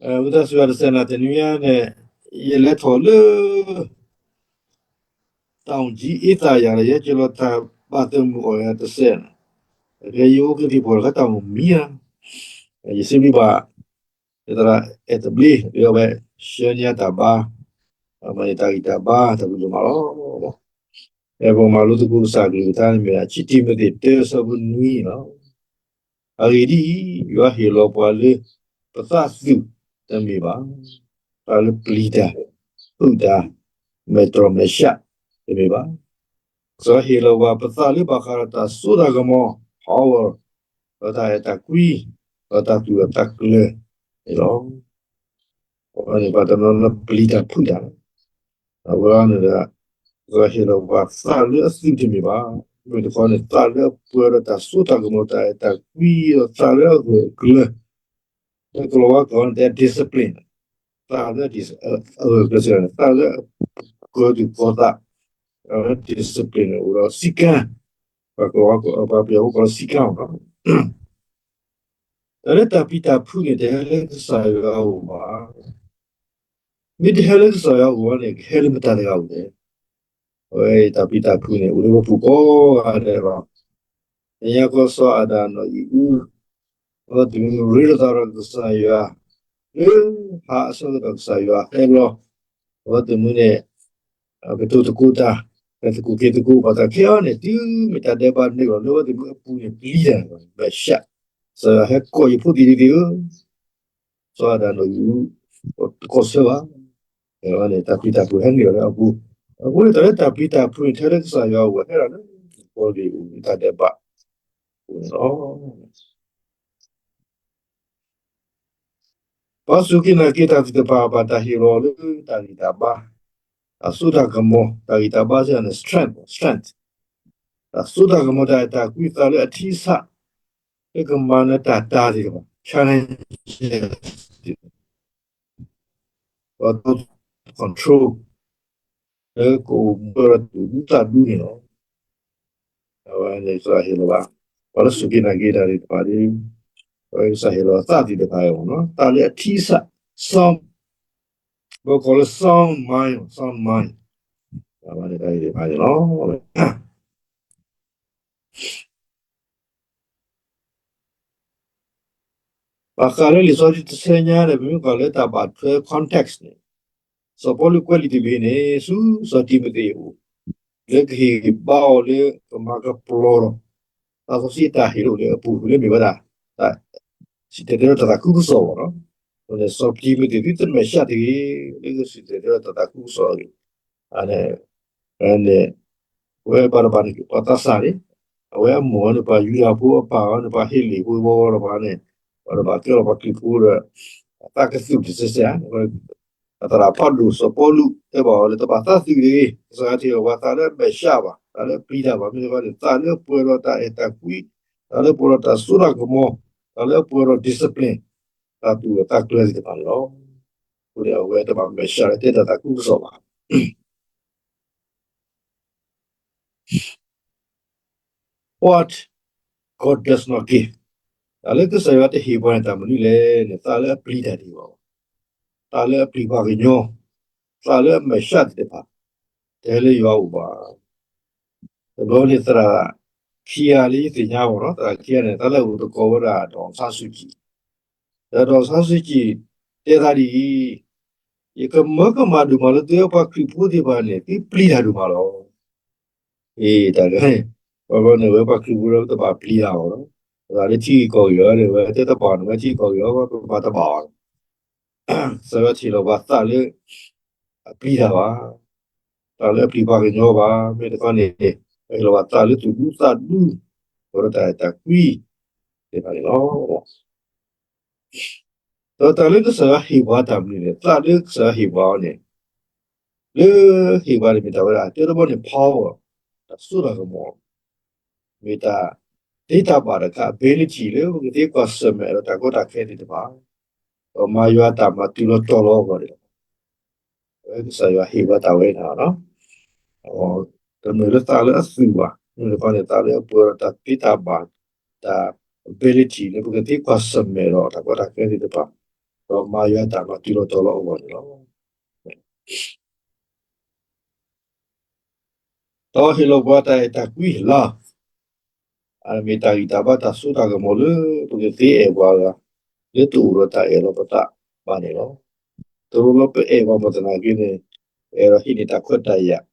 ဝံသးစူၤ တစဲးနၤ တနွံညါန့ၣ် ယလဲၤထီၣ်လၢ တၢ်အိၣ်ကံအ့သၣ်ယၤဒီး ယဟဲက့ၤလီၤတၢ်ဘၣ်သးမုာ်အီၤယၤတစဲးန့ၣ်, အကဲယအိၣ်ကသံၣ်ဖီၣ်တခါတၢ်အိၣ်မံၤဧါ, ယစံးဘျုးဘၣ် ယသရၣ်အဲၣ်တဘျ့ ဒီးအဝဲ ဆှၢန့ၢ်တၢ်ဘါ, မၤန့ၢ်တၢ်ဂံၢ်တၢ်ဘါ တၢ်ဘျုးဒိၣ်မးလီၤ. အဲ ပကမၤလိသကိးကစၢ်ကလုၢ်ကထါန့ၣ်မ့ၢ်ဒၣ် ခံတံၤမသ့း တၢ အဆၢဖိနွံန့ၣ်လီၤ. အဂ့ၢ်ဒ်အံၤ, ယွၤဟ့ၣ်လီၤပှၤလၢ ပသးသုးတမ့ၢ်ဘၣ်, ပှၤလၢပျံၤတၢ်, ဖုးတၢ်, မဲာ်တြီၤမဲာ်ဆှးတမ့ၢ်ဘၣ်. ကစၢ်ယွၤဟ့ၣ်လီၤပှၤပသးလၢဘၣ်ဃးဒီးတၢ်စိတၢ်ကမီၤ power, ဒီးတၢ်အဲၣ်တၢ်ကွံ, ဒီးတၢ်သူၣ်အသးကျၢၤန့ၣ်လီၤ. အဝဲန့ၣ်ပှၤတနီၤနီၤပျံၤတၢ်ဖုးတၢ်လီၤ. အဝဲန့ၣ်ဒီး ကစၢ်ယွၤဟ့ၣ်လီၤပှၤသးလၢအသုးတမ့ၢ်ဘၣ်. မ့ၢ်တခီန့ၣ် သးလၢအပှဲၤဒီးတၢ်စိတၢ်ကမီၤ တၢ်အဲၣ်တၢ်ကွံဒီးသးလၢအဂၢၢ်အကျၢၤ, လၢကလီၤဝါကျိာ်န့ၣ် တဲ discipline, သးလၢ အဂၢၢ်အကျၢၤစ့ၢ်ကီးန့ၣ် သးလၢအကီၤသူၣ်ကီၤသး, သးလၢ discipline န့ၣ် အိၣ်ဒီးစည်းကမ်း, ပှၤကလီၤဝါကျိာ် ပှၤပယီၤဖိကိးလၢစည်းကမ်းလီၤ. တၢ်လၢတၢ်ပျံၤတၢ်ဖုးန့ၣ် တဟဲလၢကစၢ်ယွၤအအိၣ်ဘၣ်. မ့ၢ်တဟဲလၢကစၢ်ယွၤအအိၣ်ဘၣ်န့ၣ် ကဟဲလၢမတၤတဂၤအအိၣ်လဲၣ်. အဝဲတၢ်ပျံၤတၢ်ဖုးန့ၣ် အိၣ်လၢပပူၤကိးဂၤဒဲးလီၤ. နညါကီၢ်စီၤအၤဒၣ်နီၢ်အံၤအူ, အဝဲသ့ၣ်မုၢ်ရ့လိာ်သးဒီးကစၢ်ယွၤ လၢဟါအဆၢကတီၢ်ကစၢ်ယွၤဟဲလီၤ, အဝဲသ့ၣ်မုၢ်န့ၣ် ကတိၤသကိးတၢ်, ကသကိးက့ၤသကိး ပှၤသးခဲအံၤန့ၣ် တုၤမ့ၢ်တၢ်ဒဲးဘးန့ၣ်လီၤ လၢအဝဲသ့ၣ်မုၢ်အပူၤန့ၣ် ပျံၤတၢ် မဲာ်ဆှး, ကစၢ်ယွၤဟဲကိးယဖိသ့ၣ်တဖၣ်ဧၢ, စီၤအၤဒၣ်နီၢ်အံၤအူ တကိးဆၢဘၣ်. အဝဲန့ၣ် တၢ်ပျံၤတၢ်ဖုးဟဲနုာ်လီၤလၢအပူၤ, အဃိန့ၣ် တၢ်လၢတၢ်ပျံၤတၢ်ဖုးန့ၣ် ထဲလၢကစၢ်ယွၤအအိၣ် ဟဲဒၣ်လၢ ပီၣ်လ့ၣ်အူ တၢ်ဒဲးဘးအပူၤန့ၣ်လီၤ. ပှၤစူၢ်က့ၤနာ်က့ၤတၢ်သ့ၣ်တဖၣ် ဘၣ်တၢ်ဟ့ၣ်လီၤလၢတၢ်ဂံၢ်တၢ်ဘါ, တၢ်စိတၢ်ကမီၤ, တၢ်ဂံၢ်တၢ်ဘါစ့ၢ်ကီးန့ၣ် strength, strength, တၢ်စိတၢ်ကမီၤ တၢ်အဲၣ်တၢ်ကွံ သးလၢအထံအဆး, လၢကမၤနၢၤတၢ်တၢ်သ့ၣ်တဖၣ် challenges ပှၤ control လၢကအိၣ်မူဒီးသူၣ်ဒူသးဒူန့ၣ်လီၤ. အဝဲန့ၣ်ကစၢ်ဟ့ၣ်လီၤဘၣ် ပှၤလၢစူၢ်က့ၤနာ်က့ၤတၢ်သ့ၣ်တဖၣ်ဒီး အဝဲကစၢ်ဟ့ၣ်လီၤသးသ့ၣ်တဖၣ်အံၤမ့ၢ်နီၤ သးလၢအထံအဆး sound, ပကိးလၢ sound mind, sound mind, အဝဲန့ၣ်တၢ်သ့ၣ်တဖၣ်န့ၣ်လီၤ. ဘၣ်ဃးလၢလံာ်စီဆှံတဆၢညါန့ၣ် ပမ့ၢ်ကွၢ်လၢတၢ်ဘၣ်ထွဲ context န့ၣ် စီၤပီလူးကွဲးလံာ်တဘ့ၣ်န့ၣ် ဆူစီၤတံၤမသ့းအအိၣ် လၢကဟ့ၣ်ဘါအီၤလၢကမၤကပျီၤဒီး သးစီဆှံအတၢ်ဟ့ၣ်လီၤလၢအပူၤ လၢမ့ၢ်ဝဲဒၣ် စံၣ်တဲၤတဲလီၤတၢ်သးခုကစီၣ်ဘၣ်နီၤ. အဃိန့ၣ် စီၤတံၤမသ့းသုတမဲာ်ဆှးတဂ့ၤ လၢကစံၣ်တဲၤတဲလီၤတၢ်သးခုကစီၣ်တဂ့ၤ. အန့ၣ် အဝဲန့ၣ် အဝဲဘၣ်တဘၣ်န့ၣ် ပှၤသးစၢ်န့ၣ် အဝဲအမိၢ်န့ၣ် ပှၤယူဒၤဖိ အပၢ်အီၤန့ၣ် ပှၤဟ့လ့ၣ်ဖိ ဝဲဝဲလီၤပှၤန့ၣ် ပှၤတဘၣ်ကဲလီၤပှၤခရံာ်ဖိဒီး အသးကသုၣ်တစဲးစဲး သရၣ်ဖးဒိၣ်စီၤပီလူး တဲဘၣ်အီၤလၢတဘၣ်သးသုးတဂ့ၤ, ကစၢ်ယွၤတဟ့ၣ်လီၤပှၤသးလၢအမဲာ်ဆှးဘၣ်, သးလၢအပျံၤတၢ်ဘၣ်, မ့ၢ်တခီန့ၣ် သးလၢအပှဲၤဒီးတၢ်အဲၣ်တၢ်ကွံ, သးလၢအပှဲၤဒီးတၢ်စိတၢ်ကမီၤ, သးလၢအပှဲၤဒီး discipline, တၢ်သူၣ်အသးကျၢၤသ့ၣ်တဖၣ်န့ၣ်လီၤ. အဃိန့ၣ် အဝဲတဘၣ်မဲာ်ဆှးလၢတဲတၢ်သးခုကစီၣ်ဘၣ်. What God does not give, တၢ်လၢကစၢ်ယွၤတဟ့ၣ်ပှၤန့ၣ် တၢ်မနုၤလဲၣ်န့ၣ် သးလၢအပျံၤတၢ်တဟ့ၣ်ဘၣ်, သးလၢအပျံၤပှၤကညီ, သးလၢအမဲာ်ဆှးသ့ၣ်တဖၣ် တဟဲလၢယွၤအအိၣ်ဘၣ်. တဘျီန့ၣ် သရၣ်ခံဂၤလၢယသ့ၣ်ညါဘၣ်နီၤ, သရၣ်ခံဂၤန့ၣ် တၢ်လၢအအိၣ်တကိးဝဲဒၣ် ဒေါ်အောင်ဆန်းစုကြည်, ဒီး ဒေါ်အောင်ဆန်းစုကြည် တဲသးဒ်အံၤ, ယကမၢကမၣ်ဒိၣ်မးလၢသုဝဲပှၤခရံာ်ဖိသ့ၣ်တဖၣ်န့ၣ် သုပျံၤတၢ်ဒိၣ်မးလီၤ. အ့ တၢ်တခါန့ၣ် ပှၤဘျီန့ၣ် ဝဲပှၤခရံာ်ဖိလၢတဘၣ်ပျံၤတၢ်အီၤလီၤ. ပှၤလၢထံဂုၤကီၢ်ဂၤန့ၣ် ဝဲတဲတဘၣ်န့ၣ် ဝဲထံဂုၤကီၢ်ဂၤ ဝဲပဘၣ်တဘၣ်အီၤလီၤ. ကစၢ်ယွၤတဟ့ၣ်လီၤပှၤသးလၢ အပျံၤတၢ်ဘၣ်, သးလၢအပျံၤပှၤကညီဘၣ်, မ့ၢ်တခီန့ၣ် ဟ့ၣ်လီၤပှၤသးလၢသူၣ်ဒူသးဒူ, ပှဲၤဒီးတၢ်အဲၣ်တၢ်ကွံသ့ၣ်တဖၣ်န့ၣ်လီၤ. ဒီးတၢ်လၢကစၢ်ယွၤဟ့ၣ်ပှၤတၢ်မနုၤလဲၣ်, သးလၢကစၢ်ယွၤဟ့ၣ်ပှၤအီၤန့ၣ် လၢဟ့ၣ်ပှၤန့ၣ်မ့ၢ်တၢ်ဝဲဒၣ် တၢတဘီန့ၣ် power, တၢ်စိတၢ်ကမီၤ, မ့ၢ်တၢ်သ့တၢ်ဘၣ်တခါ ability လၢပကသ့ကွၢ်ဆၢၣ်မဲာ်ဒီးတၢ်ကီတၢ်ခဲသ့ၣ်တဖၣ်, ဒီးမၤယွၤတၢ်မၤတုၤလီၤတီၤလီၤအဂီၢ်န့ၣ်လီၤ. အဝဲကစၢ်ယွၤဟ့ၣ်ပှၤတၢ်ဝဲန့ၣ်လီၤ. တမ့ၢ်လၢသးလၢအသူၣ်ဘၣ်, မ့ၢ်တခီန့ၣ် သးလၢအပှဲၤဒီးတၢ်သ့တၢ်ဘၣ်, တၢ် ability လၢပကသ့ကွၢ်ဆၢၣ်မဲာ်ဒီးတၢ်ကီတၢ်ခဲသ့ၣ်တဖၣ်, ဒီးမၤယွၤတၢ်မၤတုၤလီၤတီၤလီၤအဂီၢ်န့ၣ်လီၤ. ဒီးဟ့ၣ်လီၤပှၤတၢ်အဲၣ်တၢ်ကွံလၢ အမ့ၢ်တၢ်ဂံၢ်တၢ်ဘါတၢ်စိတၢ်ကမီၤလၢ ပကသ့အဲၣ်ပှၤဂၤ လၢတအိၣ်ဒီးတၢ်အဲၣ်လီၤပသးဘၣ်န့ၣ်လီၤ. တလိၣ်လၢပအဲၣ်ပှၤမတၤသနာ်က့န့ၣ် အဲၣ်ဒိးဟံးန့ၢ်တၢ်ခွဲးတၢ်ယာ်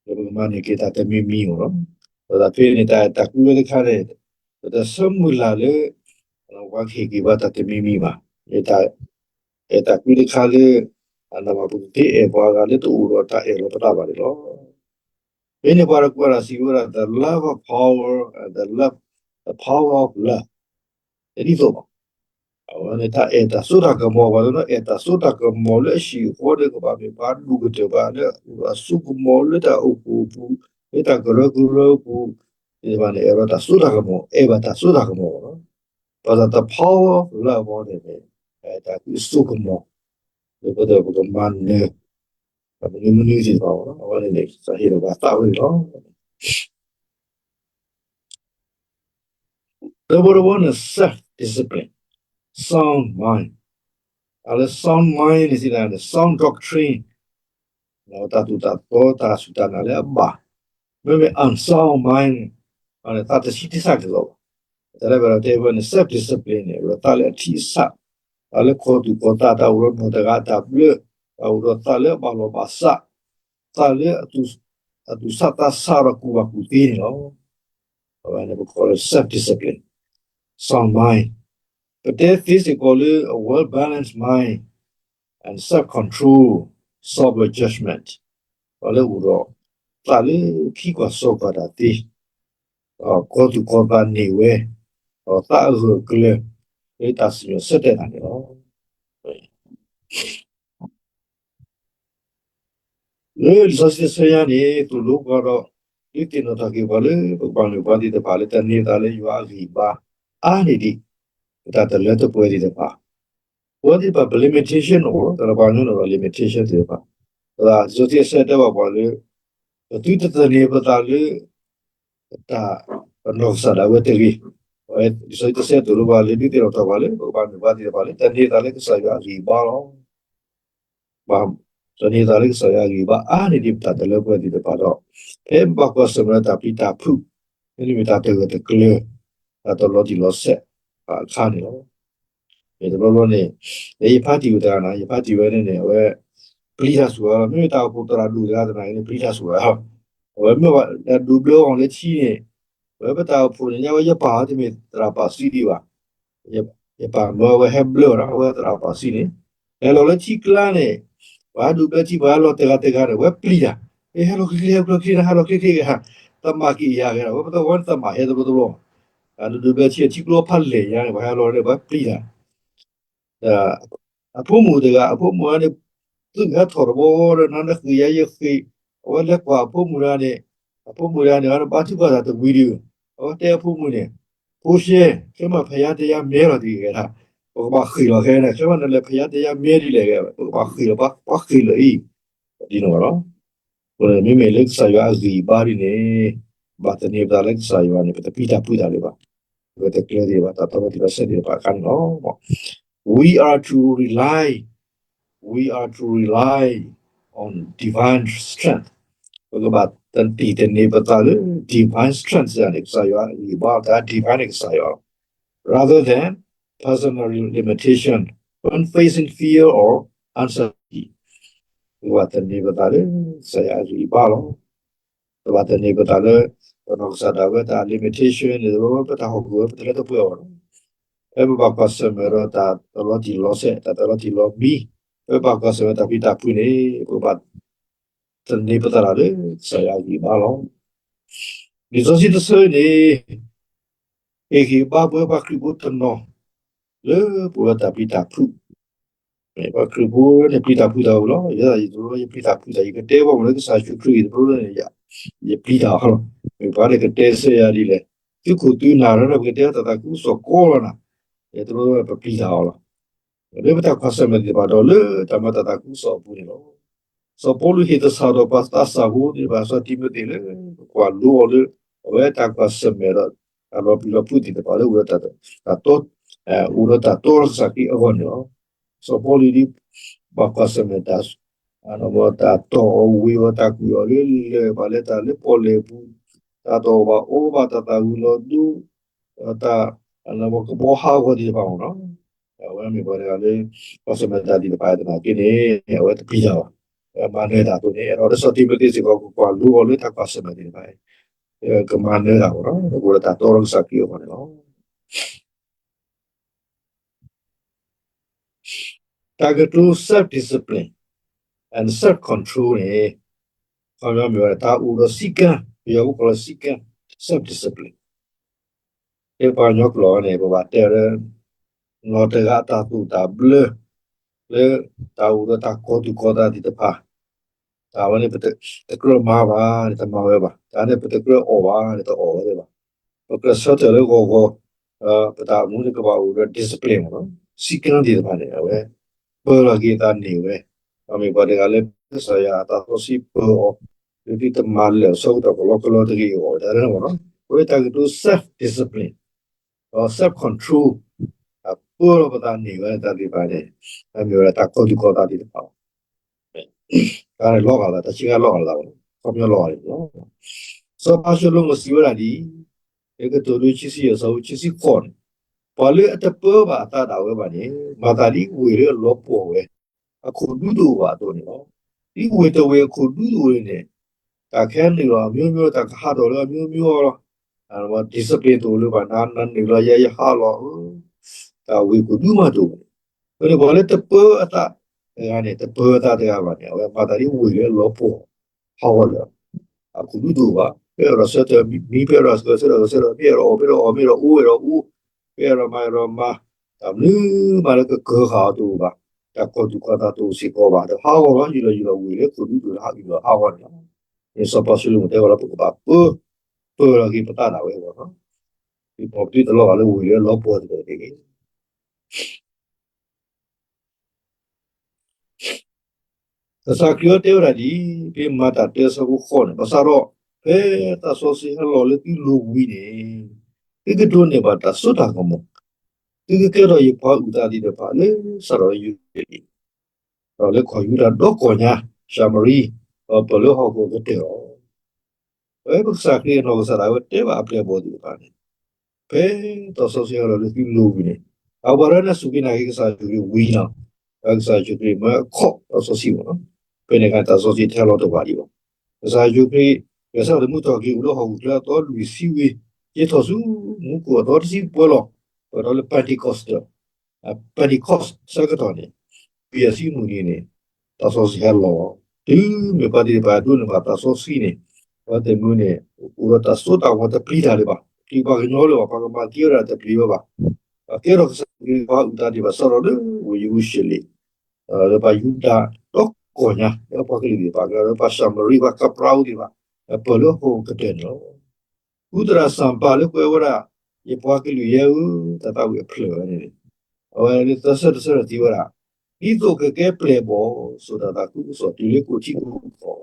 လၢပကမၤန့ၢ်က့ၤတၢ်တမံၤမံၤအဂီၢ်လီၤ. ပသးဖဲန့ၣ် တၢ်အဲၣ်တၢ်ကွံဝဲတခါန့ၣ် ပတဆၢမုၢ်လၢ်လၢ ပှၤကဟ့ၣ်က့ၤပှၤတၢ်တမံၤမံၤဘၣ်. မ့ၢ်တၢ်အဲၣ်တၢ်ကွံတခါလၢ အန့ၣ်ဘၣ်ပကသ့အဲၣ်ပှၤဂၤလၢတအိၣ်ဒီးတၢ်အဲၣ်လီၤပသးဘၣ်န့ၣ်လီၤ. ဖဲန့ၣ်ပှၤတကွၢ်တၢ်စံးဝဲဒၣ် the love of power and the love, the power of love တဒ်သိးဘၣ်. အဝဲန့ၣ်တၢ်အဲၣ်တၢ်စိတၢ်ကမီၤ ပှၤတနီၤအဲၣ်တၢ်စိတၢ်ကမီၤလၢအဟံၣ်အဃီဒီး ကဘၣ်မ့ၢ်ပှၤဒိၣ်ကတၢၢ်ပှၤလၢအအိၣ်ဒီးအစိကမီၤလၢတၢ်အိၣ်ဖှိၣ်အပူၤ လၢတၢ်ကရၢကရိအပူၤ သ့ၣ်တဖၣ်န့ၣ် အဲၣ်ဒိးတၢ်စိတၢ်ကမီၤ အဲၣ်ဘၣ်တၢ်စိတၢ်ကမီၤလီၤ. ပှၤတ the power of love အဂီၢ်န့ၣ်န့ၣ် တၢ်ကွံစိကမီၤ လၢပကမၤနၢၤ ပမနုၤမနုၤသ့ၣ်တဖၣ်လီၤ. အဝဲန့ၣ်န့ၣ် ကစၢ်ဟ့ၣ်လီၤပှၤသးဝဲန့ၣ်လီၤ. သၢဘီတဘီန့ၣ် self discipline, sound mind. အလၢ sound mind န့ၣ် sound doctrine တၢ်သိၣ်တၢ်သီတၢ်စူၢ်တၢ်နာ်လၢအဘၣ်. မ့မ့ၢ် unsound mind န့ၣ် သးတဆံတစၢ်က့ၤလီၤဘၣ်. တၢ်လၢပတဲဝဲန့ၣ် self discipline န့ၣ် အဝဲသးလၢအထံအဆး သးလၢကီၢ်သူၣ်ကီၢ်သး တၢ်အိၣ်ဒီးနီၢ်တဂၤအတၢ်ဘျၢ တၢ်အိၣ်ဒီးသးလၢအဘၣ်လီၤဘၣ်စး သးလၢအသူၣ်ဆးသးဆးဒီးကူၣ်ဘၣ်ကူၣ်သ့န့ၣ်လီၤ. အဝဲန့ၣ်ပကိးလၢ self discipline, sound mind. ပတဲသ့စ့ၢ်ကီးလၢ a well balanced mind and self control, sober judgment. ပှၤလၢအိၣ်ဒီးသးလၢခံကွၢ်စီကွၢ်တၢ်သ့, ဒီးကီၢ်သူၣ်ကီၢ်သးန့ၢ်ဝဲ, ဒီးသးအဂၢၢ်အကျၢၤ လၢတၢ်စံၣ်ညီၣ်ဆၢတဲာ်တၢ်န့ၣ်လီၤ. လၢလံာ်စီဆှံတဆၢညါန့ၣ် သိၣ်လိပှၤဒီး ဒုးသ့ၣ်နီၣ်ထီၣ်က့ၤပှၤလၢ ပကဘၣ်မ့ၢ်ပှၤသ့ၣ်တဖၣ်လၢ တၢ်န့ၢ်သးလၢယွၤအဂံၢ်ဘါ အါန့ၢ်ဒံး ပတၢ်တလၢတပှဲၤသ့ၣ်တဖၣ် ပဝဲသ့ၣ်တဖၣ် ပ limitation အိၣ်လီၤ. တၢ်လၢပှၤကညီန့ၣ်ဒီး limitation သ့ၣ်တဖၣ်, ပသးလံာ်စီဆှံတဆၢတဲဘၣ်ပှၤလၢ ပသုတသန့ၤပသးလၢ ပတၢ်ပနီၢ်ကစၢ်ဒၣ်ဝဲတဂ့ၤ. လံာ်စီဆှံတဆၢသိၣ်လိပှၤလၢ ဒုးသ့ၣ်နီၣ်ထီၣ်ပှၤလၢ ပကဘၣ်မ့ၢ်ပှၤသ့ၣ်တဖၣ်လၢ တၢ်န့ၢ်သးလၢကစၢ်ယွၤအဂံၢ်ဘါလီၤ. တၢ်န့ၢ်သးလၢကစၢ်ယွၤအဂံၢ်ဘါအါန့ၢ်ဒံးပတၢ်တလၢပှဲၤသ့ၣ်တဖၣ်ဒီး ဖဲပဘၣ်ကွၢ်ဆၢၣ်မဲာ်ဒီးတၢ်ပျံၤတၢ်ဖုး မ့တမ့ၢ်တၢ်တဂၢၢ်တကျၢၤ တၢ်တလီၤတံၢ်လီၤဆဲးအခါန့ၣ်လီၤ. မ့ၢ်တဘျီဘျီန့ၣ် ယဖါတံၢ်အိၣ်တဂၤန့ၣ် ယဖါတံၢ်ဝဲန့ၣ်န့ၣ် အဝဲ ပျံၤတၢ်ဆိၣ်ဂ့ၤလီၤ. မ့မ့ၢ်တၢ်အိၣ်ဖှိၣ်သရၣ်ဒိၣ်တဂၤသနာ်က့န့ၣ် ပျံၤတၢ်ဆိၣ်ဂ့ၤလီၤ. အဝဲမ့ၢ်ဝဲဒိးဘျၢအီၤလၢထံန့ၣ် အဝဲပတၢ်အိၣ်ဖှိၣ်န့ၣ် ညါဝဲယပၢ်အီၤတမ့ၢ်သရၣ်ပာ်စုဒံးဘၣ်. ယပၢ်မၢအဝဲဟဲဘျၢအီၤဒီး အဝဲသရၣ်ပာ်စုန့ၣ် ဟဲလီၤလၢထံကျါန့ၣ် ပှၤဟဲဒိးဘျၢထံ ပှၤဟဲလီၤတဂၤတဂၤန့ၣ် အဝဲပျံၤတၢ်, ဟဲလီၤချ့ချ့ ဟဲလီၤချ့ချ့ ဟဲလီၤချ့ချ့ဂ့ၤ သမၣ်က့ၤယၤဂ့ၤဒီး အဝဲပသဝီန့ၣ်သမၣ်ဟဲတဘျီတဘျီ, ဒိးဘျၢထံထံကျိဖးလဲၢ်ညါန့ၣ် ပှၤဟဲလီၤန့ၣ် ပှၤပျံၤတၢ် အဖိမုၣ်တဂၤ အဖိမုၣ်န့ၣ် သုးကဟဲထီၣ်တဘျီဒီး နၤနဃ့ၢ်ယၤယဃ့ၢ်, အဝဲလဲၤကွၢ်အဖိမုၣ်တဂၤန့ၣ်, အဖိမုၣ်တဂၤန့ၣ် ဘါထုကဖၣ်တၢ်တဝံၤဒီး အဝဲတဲအဖိမုၣ်န့ၣ်, ဖိၣ်ရှဲ, ခဲမ့ၢ်ဖဲယၤတဲယၤမဲာ်လီၤတဂ့ၤဂ့ၤ, ပကဘၣ်ဃ့ၢ်လီၤခဲန့ၣ်, ခဲမ့ၢ်နလဲၤဖဲယၤတဲယၤမဲာ်ဒ်လဲၣ်ဂ့ၤ, ပကဘၣ်ဃ့ၢ်လီၤ, ပှၤဃ့ၢ်လီၤအံၤ, ဒ်န့ၣ်လီၤ. မ့မ့ၢ်လၢကစၢ်ယွၤအဂံၢ်အဘါဒ်န့ၣ်, ဘၣ်သန့ၤပသးလၢကစၢ်ယွၤန့ၣ် ပတပျံၤတၢ်ဖုးတၢ်လၢၤဘၣ်, ပတကျၢၤသ့ၣ်တဖၣ် တၢ်တလီၤတံၢ်လီၤဆဲးသ့ၣ်တဖၣ်အခါန့ၣ်လီၤ. We are to rely, we are to rely on divine strength. ပကဘၣ်တံၢ်သန့ၤပသးလၢ divine strength န့ၣ် ကစၢ်ယွၤအဂံၢ်အဘါတၢ် divine န့ၣ်ကစၢ်ယွၤလီၤ. Rather than personal limitation when facing fear or uncertainty. ပကဘၣ်သန့ၤပသးလၢ ကစၢ်ယွၤအဂံၢ်အဘါလီၤ. ပဘၣ်သန့ၤပသးလၢ ပနီၢ်ကစၢ်ဒၣ်ဝဲတၢ် limitation န့ၣ် ပတၢ်ဟီၣ်ခိၣ်ဝဲပတလၢတပှဲၤအီၤလီၤ. ဖဲပဘၣ်ကွၢ်ဆၢၣ်မဲာ်ဒီးတၢ်တလီၤတံၢ်လီၤဆဲး တၢ်တလီၤတံၢ်လီၤမံ, ဖဲပဘၣ်ကွၢ်ဆၢၣ်မဲာ်တၢ်ပျံၤတၢ်ဖုးန့ၣ် ပကဘၣ်သန့ၤပသးလၢ ကစၢ်ယွၤအဂံၢ်အဘါလီၤ. လံာ်စီဆှံတဆၢန့ၣ် ဟ့ၣ်ဂံၢ်ဘါပဝဲပှၤခရံာ်ဖိတနီၤ လၢပဝဲတၢ်ပျံၤတၢ်ဖုး ပှၤခရံာ်ဖိန့ၣ် ပျံၤတၢ်ဖုးတၢ်အိၣ်လီၤ. ယဲဒၣ်ယတဘျီ ယပျံၤတၢ်ဖုးတၢ် ယကတဲဘၣ်မ့ၢ်လၢကစၢ်ယ့ၣ်ၡူးခရံာ်အံၤတဘျီန့ၣ် ယပျံၤတၢ်အီၤလီၤ. မ့ၢ်ပှၤန့ၣ်ကတဲဆၢယၤဒ်လဲၣ်, သုခိၣ်သုနၢ်လၢပကတဲတၢ်သးခုကစီၣ်ကီလီၤနၤ, ယတဘျီပပျံၤတၢ်အီၤလီၤ. လၢပတၢ်ကွၢ်ဆၢၣ်မဲာ်သ့ၣ်တဖၣ်ဒီးလၢတၢ်မၤတၢ်သးခုကစီၣ်အပူၤန့ၣ်လီၤ. စီၤပီလူးဟ့ၣ်သဆၣ်ဒီးပှၤသးစၢ်ဖိသ့ၣ်တဖၣ် စီၤတံၤမသ့းလၢ ပကွၢ်လိအီၤလၢ အဝဲတၢ်ကွၢ်ဆၢၣ်မဲာ်ဒီး တၢ်လီၤပျံၤလီၤဖုးသ့ၣ်တဖၣ်လၢ အိၣ်ဒီးတၢ် အိၣ်ဒီးတၢ်တီလၢကစၢ်ခရံာ်အဂီၢ်န့ၣ်လီၤ. စီၤပီလူးဒ် ဘၣ်ကွၢ်ဆၢၣ်မဲာ်တၢ် တၢ်တီၢ်အီၤဝံၤအီၤ တၢ်ကွံာ်အီၤလၢလၢၢ် ဘၣ်လဲၤတၢ်လၢပီၣ်လဲၣ်ပူၤ, တၢ်တအီၣ်ဘၣ်အီဘၣ် တၢ်သၣ်ဝံၤလီၤဒိ တၢ် ကဘီဟးဂီၤသ့ၣ်တဖၣ်မ့ၢ်နီၤ, အဝဲမ့ၢ်ပှၤတဂၤလၢ ကွၢ်ဆၢၣ်မဲာ်တၢ်သ့ၣ်တဖၣ်သနာ်က့န့ၣ် အဝဲတပျံၤတၢ်ဘၣ်. အဝဲမၤနၢၤတၢ်အသိးန့ၣ် အဲၣ်ဒိးလၢစီၤတံၤမသ့းစ့ၢ်ကီး ကကွၢ်လိအီၤလၢတၢ်ကွၢ်ဆၢၣ်မဲာ်သ့ၣ်တဖၣ် ကမၤနၢၤတၢ်အဂီၢ်နီၤ, အိၣ်ဒီးတၢ်တီဒီးကစၢ်ခရံာ်အဂီၢ်န့ၣ်လီၤ. တၢ်ကတိၤ self discipline and self control န့ၣ် ခီပညီမ့ၢ်ဝဲဒၣ် တၢ်အိၣ်ဒီးစည်းကမ်း, ပယီၤဖိကိးလၢစည်းကမ်း, self discipline လၢပှၤကညီကျိာ်န့ၣ် ပဘၣ်တဲလၢ နီၢ်တဂၤအတၢ်သိၣ်တၢ်ဘျၢ လၢတၢ်အိၣ်ဒီးတၢ်ကီၤသူၣ်ကီၤသးသ့ၣ်တဖၣ် တၢ်ဝဲန့ၣ် ပတကြၢးမၤဘၣ်န့ၣ် တမၤဝဲဘၣ်. တၢ်န့ၣ် ပတကြၢးအီၣ်ဘၣ်န့ၣ် တအီၣ်ဝဲသ့ၣ်ဘၣ်. ပကြၢးဆၢထၢၣ်လၢဂီၤဂီၤ ပတၢ်အိၣ်မူန့ၣ် ကဘၣ်အိၣ်ဒီး discipline မ့ၢ်နီၤ, စည်းကမ်းသ့ၣ်တဖၣ်န့ၣ် အဝဲ ပၢၤလီၤက့ၤအသးန့ၢ်ဝဲ, ဒီးမ့ၢ်ပှၤတဂၤလၢ ကစၢ်ယွၤအသးစီဆှံပၢၤအီၤ လၢသုတမၤလၢာ်အဆၢကတီၢ်ကလီကလီတဂ့ၤအဂီၢ် တၢ်လၢမ့ၢ်နီၤ, အဝဲတၢ်ကတိၤ self discipline ဒီး self control ပၢၤလီၤပသးန့ၢ်ဝဲတၢ်သ့ၣ်တဖၣ်န့ၣ် မ့ၢ်ဝဲဒၣ်တၢ်ကီၤသူၣ်ကီၤသးသ့ၣ်တဖၣ် တၢ်န့ၣ်လီၤဂာ်သး တၢ်ဆံးဂၤလီၤဂာ်သးဘၣ်, ခီပညီလီၤဂာ်န့ၣ်လီၤ. စီၤပၤၡလိၤမိၣ်စံးဝဲဒၣ်ဒ်အံၤ, လၢကတိၤဒိ ခံဆံယဲၢ် အဆၢဖိ ခံဆံဃိးန့ၣ်, ပှၤလၢအတပၢဘၣ်အသးဒၣ်ဝဲဘၣ်န့ၣ် မၤသးဒ်ဝ့ၢ်လၢအလီၤပှီၢ်ဝဲ အခိၣ်ဒူတအိၣ်ဘၣ်အသိးန့ၣ်လီၤ. ဒ်ဝ့ၢ်တဝ့ၢ်အခိၣ်ဒူတအိၣ်န့ၣ် တၢ်ခဲနုာ်လီၤအမျိုးမျိုး တၢ်ကဟးထီၣ်လၢအမျိုးမျိုးလီၤ. Discipline တအိၣ်လၢၤဘၣ် နနုာ်လီၤယဲယဟးလီၤ တၢ်ဝ့ၢ်ခိၣ်ဒူမးတအိၣ်ဘၣ်န့ၣ်, အဃိန့ၣ် ပှၤလၢတပၢအသးတဂၤန့ၣ် တပၢအသးတဂၤဘၣ်န့ၣ် အဝဲမၤသးဒ်ဝ့ၢ်လၢအလီၤပှီၢ် ဟးဂီၤလၢာ် အခိၣ်ဒူတအိၣ်ဘၣ်. ဖဲအဲၣ်ဒိးဆၢထၢၣ်မံ ဖဲအဲၣ်ဒိးဆၢထၢၣ်ဆၢထၢၣ်, ဖဲအဲၣ်ဒိးအီၣ် ဖဲအဲၣ်ဒိးအီၣ်, ဖဲအဲၣ်ဒိးအူ အဲၣ်ဒိးအူ, ဖဲအဲၣ်ဒိးမၤ အဲၣ်ဒိးမၤ, တၢ်မနုၤမးလၢကကၢၤဃာ်အီၤတအိၣ်ဘၣ်. တၢ်ကီၤသူၣ်ကီၤသးတအိၣ်စ့ၢ်ကီးဘၣ်. ဒီးဟးဂီၤလီၤ ယူၢ်လီၤယူၢ်လီၤဝ့ၢ်လၢခိၣ်ဒူတအိၣ်လၢဟးယူၢ်လီၤဟးဂီၤန့ၣ်လီၤ. န့ၣ်စီၤပၤၡလိၤမိၣ်တဲဝဲလၢ ပကဘၣ်ပၢ ပၢလီၤက့ၤပသးဒၣ်ဝဲအဂီၢ်နီၤ, ပပှၤပတလီၤဂာ်လၢဝ့ၢ်လၢအလီၤပှီၢ်တဖၣ်တဂ့ၤ. ကစၢ်ခရံာ်အီၤတဲဝဲဒၣ်ဒ်အံၤ, ဖဲမၤတၢ်တၢ အဆၢဖိဃိးန့ၣ်, ဘၣ်ဆၣ်ဒီး ဖဲသးစီဆှံဟဲလီၤလၢသုလိၤဝံၤန့ၣ်, သုကဒိးန့ၢ်ဘၣ်တၢ်စိတၢ်ကမီၤ, သုကကဲထီၣ်ယပှၤအုၣ်သးသ့ၣ်တဖၣ်လၢစးထီၣ်လၢယူဒၤအံၤ, ဒီးလၢကီၢ်ယူဒၤဒီကီၢ်ညါ, ၡၤမရံ, ဒီးပၢၢ်လၢဟီၣ်ခိၣ်အကတၢၢ်လီၤ. ပဝဲပကစၢ်ခရံာ်အနီၢ်ကစၢ်ဒၣ်ဝဲတဲဘၣ်အပျဲၢ်အဘီၣ်သ့ၣ်တဖၣ်န့ၣ်, ဖဲသးစီဆှံဟဲလီၤလၢသုလိၤဝံၤန့ၣ်, အဝဲဒၣ်န့ၣ်စူၢ်က့ၤနာ်က့ၤကစၢ်ယ့ၣ်ၡူးခရံာ်ဝံၤလီၤ. ကစၢ်ယ့ၣ်ၡူးခရံာ်မၢအခီၣ်သးစီဆှံမ့ၢ်နီၤ, ဖဲန့ၣ်အခါန့ၣ်တၢ်စီဆှံတဟဲလီၤတဝာ်ဒံးဘၣ်. ကစၢ်ယ့ၣ်ၡူးခရံာ် ဂဲၤဆၢထၢၣ်သမူထီၣ်က့ၤအိၣ်လၢဟီၣ်ခိၣ်ချၢအသီလွံၢ်ဆံဝံၤ, က့ၤထီၣ်ဆူမူခိၣ်အသီတဆံပှဲၤလီၤ, ပှဲၤထီၣ်လၢ Pentecost, Pentecost အဆၢကတီၢ်န့ၣ်, ခွံကယၤဆံမုၢ်နံၤန့ၣ်, သးစီဆှံဟဲလီၤ, တုၤမ့ၢ်ပှၤသ့ၣ်တဖၣ်ဒိးန့ၢ်ဘၣ်သးစီဆှံန့ၣ်, ပှၤသ့ၣ်မုၢ်န့ၣ်, အိၣ်ဒီးတၢ်စိတၢ်ကမီၤတပျံၤတၢ်လၢၤဘၣ်, တပှၤကညီလၢၤဘၣ်, ပှၤကမၤသံဝဲဒၣ်တပျံၤဝဲဘၣ်, ကဲထီၣ်ကစၢ်ခရံာ်ပှၤအုၣ်သးသ့ၣ်တဖၣ် စးထီၣ်လၢဝ့ၢ်ယရူၤၡလ့ၣ်, လၢပှၤယူဒၤဒီကီၢ်ညါ, လၢပှၤကလုာ်သ့ၣ်တဖၣ်, လၢပှၤၡၤမရံ ပှၤကပရၢသ့ၣ်တဖၣ်, ပၢၢ်လၢဟီၣ်ခိၣ်ကတၢၢ်န့ၣ်လီၤ. ဃုသရၣ်စီၤပၤလၢကွဲးဝဲဒၣ်, ယပှၤကလုာ်ယဲဧၢ, တၢ်သးဝံၣ်အဖျၢၣ်ဝဲန့ၣ်, အဝဲသၢဆၢတဆၢဒီးစံးဝဲဒၣ်, ဒ်သိးကကဲပျဲၢ်ဘီၣ်စိာ်တၢ်သးခုကစီၣ်တုၤလၢကိၣ်ထံကိၣ်ကီၢ်,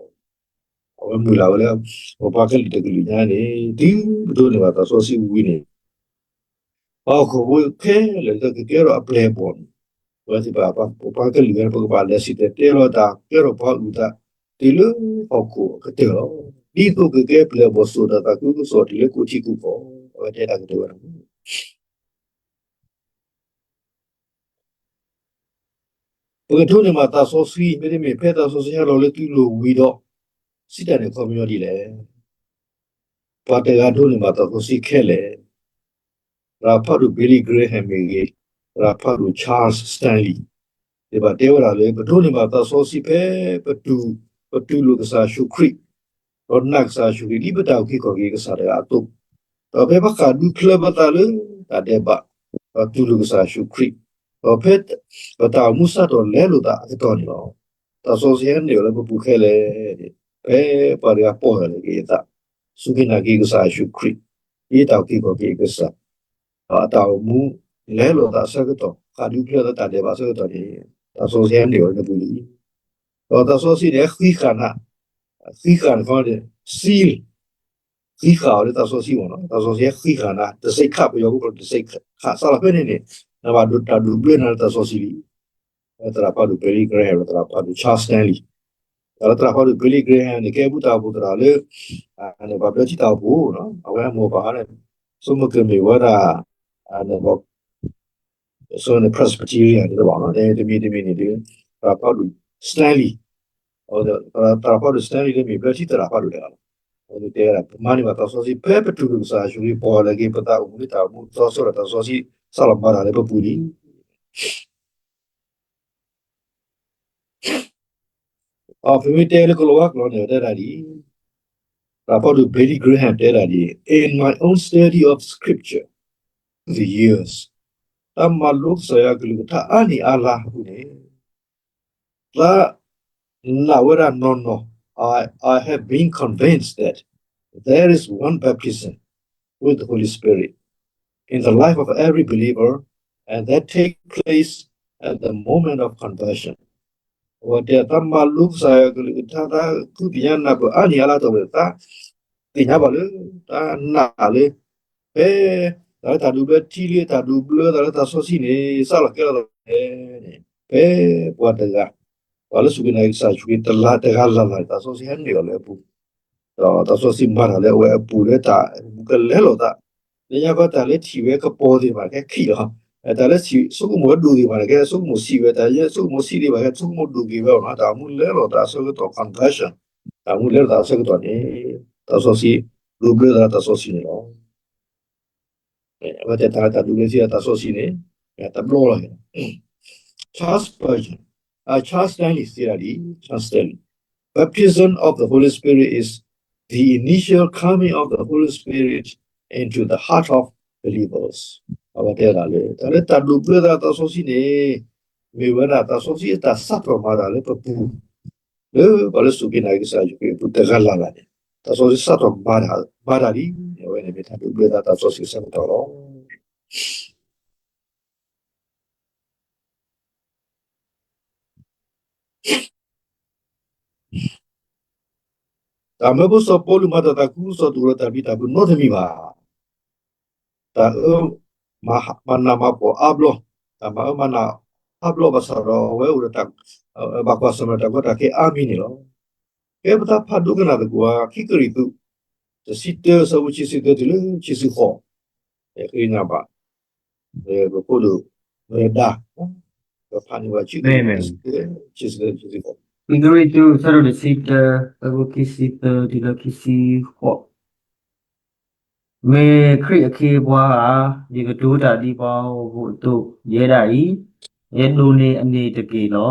အဝဲမုၢ်လၢ်ဝဲလၢ ပပှၤကလုာ်တကလုာ်ညါန့ၣ် တုၤပဒိးန့ၢ်ဘၣ်သးစီဆှံဝံၤန့ၣ် ပှၤဟီၣ်ခိၣ်ဖိခဲလၢာ်ကကဲထီၣ်အပျဲၢ်အဘီၣ်န့ၣ်, ပဝဲသ့ၣ်တဖၣ် ပပှၤကလုာ် ပကဘၣ်လဲၤစံၣ်တဲၤတဲလီၤတၢ် ကဲထီၣ်ပှၤအုၣ်သး တုၤလၢဟီၣ်ခိၣ်အကတၢၢ်လီၤ. ဒ်သိးကကဲပျဲၢ်အဘီၣ်စိာ်တၢ်သးခုကစီၣ်တုၤလၢကိၣ်ထံကိၣ်ကီၢ်, အဝဲတဲတၢ်ကတိၤဝဲန့ၣ် ပကဒိးန့ၢ်ဘၣ်သးစီဆှံ မ့တမ့ၢ်ဖဲသးစီဆှံဟဲလီၤလၢသုလိၤဝံၤဒီး စံးတၢ်န့ၣ်အခီပညီဒ်လဲၣ်. ပှၤတဂၤဒိးန့ၢ်ဘၣ်သးစီဆှံခဲလၢာ်, သရၣ်ဖးဒိၣ် Billy Graham မ့ၢ်ဂ့ၤ, သရၣ်ဖးဒိၣ် Charles Stanley သ့ၣ်တဖၣ်တဲဝဲဒၣ်လၢ ပဒိးန့ၢ်ဘၣ်သးစီဆှံဖဲပတူၢ်, ပတူၢ်လိာ်ကစၢ်ယ့ၣ်ၡူးခရံာ်, ဒီးနာ်ကစၢ်ယ့ၣ်ၡူးခရံာ် ဒ်ပတၢ်အုၣ်က့ၤခီၣ်က့ၤကစၢ်တဂၤအသိး, ဒီးဖဲပဃၣ်ဒူချၢပသးလၢတၢ်ဒဲးဘး, ဒီးတူၢ်လိာ်ကစၢ်ယ့ၣ်ၡူးခရံာ်, ဒီးဖဲပတၢ်အိၣ်မူစးထီၣ်လဲလိာ်သးအကတီၢ်န့ၣ်လီၤ. သးစီဆှံဟဲနုာ်လီၤလၢပပူၤခဲလၢာ်န့ၣ်, ဖဲပှၤတဂၤပီၢ်ယၢ်လီၤက့ၤအသး, စူၢ်က့ၤနာ်က့ၤကစၢ်ယ့ၣ်ၡူးခရံာ်, ဒ်တၢ်အုၣ်က့ၤခီၣ်က့ၤကစၢ်, ဒီးအတၢ်အိၣ်မူလဲလိာ်သးအဆၢကတီၢ်, ဃၣ်ဒူချၢသးတၢ်ဒဲးဘးအဆၢကတီၢ်န့ၣ်, သးစီဆှံဟဲနုာ်လီၤလၢပပူၤလံ. ဒီးသးစီဆှံန့ၣ် ဃံးဃာ်နၤ, ဃံးဃာ်န့ၣ်ခီန့ၣ် seal, ဃံးဃာ်အီၤလၢသးစီဆှံမ့ၢ်နီၤ, သးစီဆှံဟဲဃံးဃာ်နၤ, တစ့ခး ပယီၤဖိကျိာ် တစ့ခး, စးလီၤဖဲန့ၣ်န့ၣ်, နဘၣ်ဒိးတၢ်ဒိးဘျၢနၤလၢသးစီဆှံလံ. သရၣ်ဖးဒိၣ် Billy Graham ဒီးသရၣ်ဖးဒိၣ် Charles Stanley, ဒီးသရၣ်ဖးဒိၣ် Billy Graham န့ၣ် ကဲပူတၢ်အိၣ်ဖှိၣ်သရၣ်လၢ န့ၣ် ပှၤဘျၢထံတၢ်အိၣ်ဖှိၣ်နီၤ, အဝဲအမိၢ်ပၢ်န့ၣ် ဆိကမိၣ်ကမ့ၢ်ဝဲဒၣ် န့ၣ် Presbyterian န့ၣ်တဘၣ်နီၤ, တမံၤတမံၤန့ၣ်ဒီး သရၣ်ဖးဒိၣ် Stanley, သရၣ်ဖးဒိၣ် Stanley လၢမ့ၢ်ဘျၢထံသရၣ်ဖးဒိၣ်တဂၤလီၤ. အဝဲတဲဝဲဒၣ် ပမၤန့ၢ်ဘၣ်သးစီဆှံ ဖဲပတူၢ်လိာ်ကစၢ်ယ့ၣ်ၡူးခရံာ် ပီၢ်လဲၤက့ၤပသးအိၣ်မူလၢတၢ်အိၣ်မူအသီ စီဒီးသးစီဆှံ စးထီၣ်မၤတၢ်လၢပပူၤလံ. ပမ့ၢ်တဲလၢကလီၤဝါကျိာ်န့ၣ် တဲဒၣ်ဒ်အံၤ, သရၣ်ဖးဒိၣ် Billy Graham တဲဒၣ်ဒ်အံၤ, In my own study of scripture through the years, တၢ်မၤလိကစၢ်ယွၤကလုၢ်ကထါအါနံၣ်အါလါအပူၤန့ၣ် သးနာ်ဝဲဒၣ်နီၢ်နီၢ်, I, I have been convinced that there is one baptism with the Holy Spirit in the life of every believer, and that take place at the moment of conversion. အဝဲတဲ သးမၤလိကစၢ်ယွၤကလုၢ်ကထါ သးဃုသ့ၣ်ညါနၢ်ပၢၢ်အါနံၣ်အါလါတီၢ်ဝဲ သးသ့ၣ်ညါဘၣ်လၢ တၢ်နာ်လၢ ဖဲ တၢ်လၢတၢ်ဒိးဘျၢထံလၢတၢ်ဒိးဘျၢသးလၢသးစီဆှံန့ၣ် စးလီၤကဲထီၣ်သးန့ၣ် ဖဲပှၤတဂၤ ပှၤလၢစူၢ်က့ၤနာ်က့ၤကစၢ်ယ့ၣ်ၡူးခရံာ်တဂၤလၢ်လၢ်န့ၣ် သးစီဆှံဟဲနုာ်လီၤလၢအပူၤ, ဒီးသးစီဆှံမၤတၢ်လၢအဝဲအပူၤလၢတၢ်ကလဲလိာ်သး, လၢညါခီတၢ်လၢထံၣ်ဝဲကပီၤသ့ၣ်တဖၣ်န့ၣ် ကဲခံလီၤ. တၢ်လၢဆိကမိၣ်ဝဲဒိၣ်သ့ၣ်တဖၣ်န့ၣ် ကဲဆိကမိၣ်ဆံးဝဲ, တၢ်လၢဆိကမိၣ်ဆံးသ့ၣ်တဖၣ် ကဲဆိကမိၣ်ဒိၣ်က့ၤဝဲအီၤနီၤ, တၢ်အိၣ်မူလဲလိာ်သးအဆၢကတီၢ် conversion, တၢ်အိၣ်မူလဲလိာ်သးအဆၢကတီၢ်န့ၣ် သးစီဆှံ ဒိးဘျၢသးလၢသးစီဆှံန့ၣ်လီၤ. အဝဲတဲတၢ်လၢတၢ်ဒိးဘျၢထံလၢသးစီဆှံန့ၣ် တဘျီလီၤ. Charles Spurgeon, အ Charles Stanley စံးဒၣ်ဒ်အံၤ, Charles Stanley, Baptism of the Holy Spirit is the initial coming of the Holy Spirit into the heart of believers. အဝဲတဲဒၣ်လၢ တၢ်လၢတၢ်ဒိးဘျၢသးလၢသးစီဆှံန့ၣ် မ့ၢ်ဝဲဒၣ်သးစီဆှံအတၢ်စးထီၣ်မၤတၢ်လၢပပူၤ လၢပှၤလၢစူၢ်က့ၤနာ်က့ၤကစၢ်ယ့ၣ်ၡူးခရံာ်အပူၤတဂၤလၢ်လၢ်န့ၣ် သးစီဆှံစးထီၣ်မၤတၢ် မၤတၢ်လံ, အဝဲန့ၣ်မ့ၢ်တၢ်ဒိးဘျၢသးလၢသးစီဆှံအဆၢကတီၢ်လီၤ. တၢ်မၢဖိစီၤပီလူးမၤတၢ်သးခုကစီၣ်တအိၣ်ဒီးတၢ်ဘျုးတၢ်ဖှိၣ်နီတမံၤဘၣ်. တၢ်အၢ မၤနးမၤဖှီၣ်အါဘျီ, တၢ်မၤအၢမၤနးအါဘျီ ဘၣ်ဆၣ်ဒီးအဝဲအိၣ်ဒီး ဘၣ်ကွၢ်ဆၢၣ်မဲာ်တၢ်ကီတၢ်ခဲအါမံၤန့ၣ်လီၤ. ကဲပတၢ်ဖးဒိကနၣ်သကိးဧါ, ခံကရံၣ်သူး တဆံတၢ ဆၢဖိခံဆံသၢတုၤလၢခံဆံဃိး, ဃ့ကညးဘၣ် ပဖိဒိၣ် မၢဒါ ပဖးန့ၢ်ဘၣ် ခံကရံၣ်သူး တဆံတၢ ဆၢဖိခံဆံသၢတုၤခံဆံဃိး, ခံကရံၣ်သူး ဆၢဒိၣ်တဆံတၢ ဆၢဖိခံဆံသၢတုၤလၢခံဆံဃိး. မ့ၢ်ခရံာ်အခ့အပှၤဧါ, ယကတိၤတၢ်ဒ်ပှၤဂီၢ်မုၢ်အသိး ယဲဒၣ်အံၤ, ယဒိၣ်န့ၢ်အန့ၣ်တက့ၢ်လီၤ.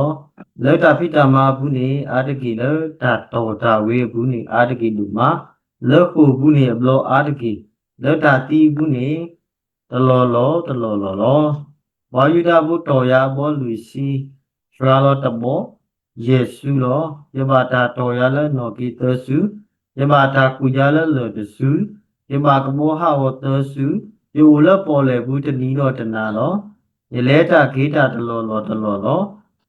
လၢတၢ်ဖံးတၢ်မၤအပူၤန့ၣ် အါတက့ၢ်, လၢတၢ်တီၢ်တၢ်ဝ့ၤအပူၤန့ၣ် အါတက့ၢ်ဒိၣ်မး, လၢဃိာ်အပူၤန့ၣ်အဘျီအါတက့ၢ်, လၢတၢ်သံအပူၤန့ၣ် တလီၢ်လီၢ်တလီၢ်လီၢ်လီၤ. ပှၤယူဒၤဖိတီၢ်ယၤအဘီလွံၢ်ဆံ, စှၤလီၤတဘီ, ယဲၢ်စုလီၤ. ယဘၣ်တၢ်တီၢ်ယၤလၢနီၢ်က့သၢစု, ယဘၣ်တၢ်ကူၣ်ယၤလၢလၢၢ်တစု, ယဘၣ်ကဘီဟးဂီၤသၢစု, ယအိၣ်လၢပီၣ်လဲၣ်ပူၤတနံၤဒီးတနၤလီၤ. ယလဲၤတၢ်က့ၤတၢ်တလီၢ်လီၢ်တလီၢ်လီၤ.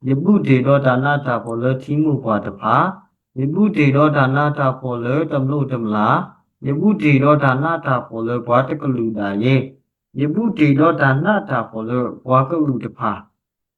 ယဘူးတ့ၢ်ဒီးတၢ်နးတၢ်ဖှီၣ်လၢထံမိၢ်ပှၢ်တဖၣ်, ယဘူးတ့ၢ်ဒီးတၢ်နးတၢ်ဖှီၣ်လၢတမျိးတမျာ်, ယဘူးတ့ၢ်ဒီးတၢ်နးတၢ်ဖှီၣ်လၢပှၤတကလုာ်ဒၣ်ယဲ, ယဘူးတ့ၢ်ဒီးတၢ်နးတၢ်ဖှီၣ်လၢပှၤကလုာ်တဖၣ်,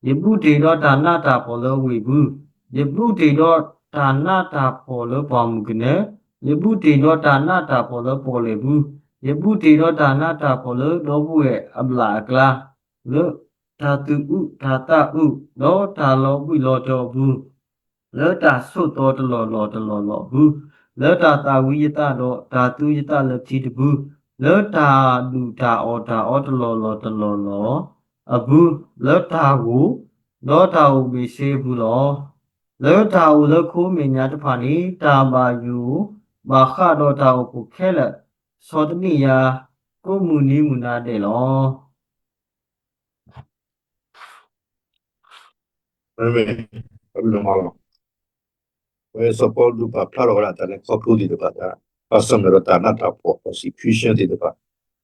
ယဘူးတ့ၢ်ဒီးတၢ်နးတၢ်ဖှီၣ်လၢဝ့ၢ်ပူၤ, ယဘူးတ့ၢ်ဒီးတၢ်နးတၢ်ဖှီၣ်လၢပှၤမုၢ်ကနၢ, ယဘူးတ့ၢ်ဒီးတၢ်နးတၢ်ဖှီၣ်လၢပီၣ်လဲၣ်ပူၤ, ယဘူးတ့ၢ်ဒီးတၢ်နးတၢ်ဖှီၣ်လၢဒီပုၢ်ဝဲၢ်အဘျၣ်အကျါ, လၢတၢ်သူၣ်အုးတၢ်သးအုး, ဒီးတၢ်လီၤဘှံးလီၤတီၤအပူၤ လၢတၢ်ဆိးသီတလီၢ်လီၢ်တလီၢ်လီၢ်အပူၤ, လၢတၢ်သၣ်ဝံၤယသးဒီးတၢ်သူယသးလၢထံတပူၤ, လၢတၢ်ဒုၣ်တၢ်အီၣ်တၢ်အီတလီၢ်လီၢ်တလီၢ်လီၢ်အပူၤ, လၢတၢ်ဂိၢ်, ဒီးတၢ်အိၣ်ဘ့ၣ်ဆ့အပူၤလီၤ. လၢတၢ်အိၣ်လၢခိမဲာ်ညါတဖၣ်န့ၣ် တၢ်ဘၣ်ယိၣ်ဘၣ်ဃးဒီးတၢ်အိၣ်ဖှိၣ်ခဲလၢာ်, ဆီတနံၣ်ယၤ, ကိးမုၢ်နံၤမုၢ်နၤဒဲးလီၤ. မ့မ့ၢ် အဘျုးမးလီၤ. ဝဲစီၤပီလူးပာ်ဖျါထီၣ်ဝဲဒၣ်တၢ်လဲၤခီဖျိသ့ၣ်တဖၣ်, ဘၣ်ဆၣ်မ့ၢ်ဒီးတၢ်နးတၢ်ဖှီၣ် persecution သ့ၣ်တဖၣ်,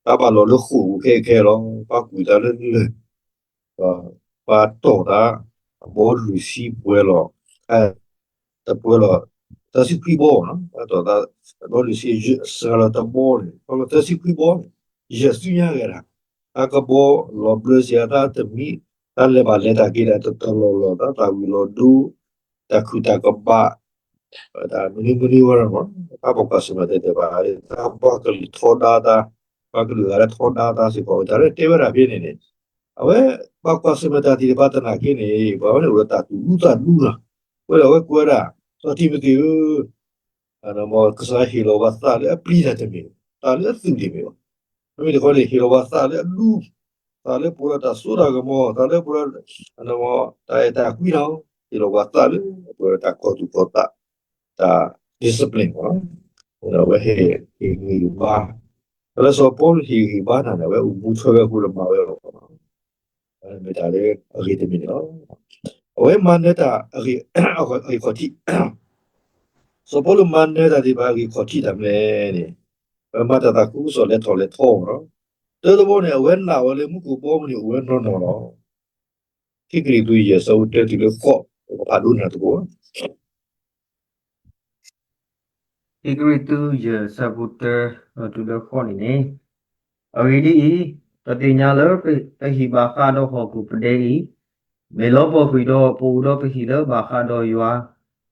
တၢ်ဘၣ်လီၤလၢဃိာ်ပူၤခဲအံၤခဲအံၤလီၤ. ပှၤကူၣ်တၢ်လၢလၢၢ်, ပှၤတီၢ်တၢ် အဘီလွံၢ်ဆံပှဲၤလီၤ, တပှဲၤလီၤ သၢဆံခွံဘီနီၤ, ပှၤတီၢ်တၢ် အဘီလွံၢ်ဆံ စှၤလီၤတဘီန့ၣ် ပှဲၤလီၤသၢဆံခွံဘီန့ၣ်, ယဲၢ်ဆူညါဂဲၤဒၣ်, တၢ်ကဘီလီၤဘျၢစ့ၢ်အတၢ်တမံၤ, တၢ်လဲၤဘၣ်လဲၤတၢ်က့ၤတၢ်တတီၤလီၢ်လီၢ် တၢ်သၣ်ဝံၤလီၤဒိ တၢ်ခုၣ်တၢ်ကဘၣ် တၢ်မနုၤမနုၤဝဲဒၣ်မး တၢ်ပိာ်ခွါစူၢ်မၤတၢ်တဲဘၣ် တၢ်ပှၤကလုာ်ထီဒါတၢ် ပှၤကလုာ်ဂၤလၢထီဒါတၢ်စ့ၢ်ကီး တၢ်လၢတဲဝဲဒၣ်ဖဲန့ၣ်န့ၣ် အဝဲ ပှၤကွၢ်ဆၢၣ်မဲာ်တၢ်သ့ၣ်တဖၣ်သနာ်က့န့ၣ် ပှၤဝဲန့ၣ်အိၣ်ဒီးတၢ်သူၣ်ဒူသးဒူလီၤ. အဃိဒီးအဝဲကွဲးဒၣ် စီၤတံၤမသ့းဧၢ မ်ကစၢ်ဟ့ၣ်လီၤပှၤသးလၢအပျံၤတၢ်တမ့ၢ်ဘၣ်, သးလၢအသူၣ်တမ့ၢ်ဘၣ်. မ့မ့ၢ်တခီန့ၣ် ဟ့ၣ်လီၤပှၤသးလၢအဒူ, သးလၢပှဲၤဒီးတၢ်စိတၢ်ကမီၤ, သးလၢပှဲၤဒီး တၢ်အဲၣ်တၢ်ကွံနီၤ, ဟ့ၣ်လီၤပှၤသးလၢပှဲၤဒီးတၢ်ကီၤသူၣ်ကီၤသး, တၢ် discipline မ့ၢ်နီၤ. အဝဲဟ့ၣ်ဂံၢ်ဟ့ၣ်ဘါ, တၢ်လၢစီၤပီလူးဟ့ၣ်ဂံၢ်ဟ့ၣ်ဘါနၤန့ၣ် အဝဲအိၣ်မူထွဲဝဲအဃိဒီးမၤဝဲလီၤ. မ့ၢ်တၢ်လၢအဂ့ၤတမံၤန့ၣ်လီၤ. အဝဲမၤနၢၤတၢ်အဂ့ၢ်ခီၣ်ထံး, စီၤပီလူးမၤနၢၤတၢ်သ့ၣ်တဖၣ်အဂ့ၢ်ခီၣ်ထံးတၢ်မနုၤလဲၣ်န့ၣ်, အဝဲမၤတၢ်သးခုကစီၣ်လဲၤထီၣ်လဲၤထီမ့ၢ်နီၤ. တၢတဘီန့ၣ် အဝဲနာ်ဝဲလၢမူခိၣ်ဘီမုၢ်န့ၣ်အိၣ်ဝဲနီၢ်နီၢ်လီၤ. ခံကရံၣ်သူးယဲၢ် ဆၢဖိတၢတုၤလၢဃိး ပကဖးဒိကနၣ်သကိး ခံကရံၣ်သူးယဲၢ် ဆၢဖိတၢ တုၤလၢဃိးန့ၣ်န့ၣ်, အဂ့ၢ်ဒ်အံၤ, ပသ့ၣ်ညါလၢပဟံၣ်ဘၣ်ဃးဒီးဟီၣ်ခိၣ်ပဒဲအံၤ, မ့ၢ်လီၤပှီၢ်ကွံာ်ဒီးပအိၣ်ဒီးပဟံၣ်လၢဘၣ်ဃးဒီးယွၤ,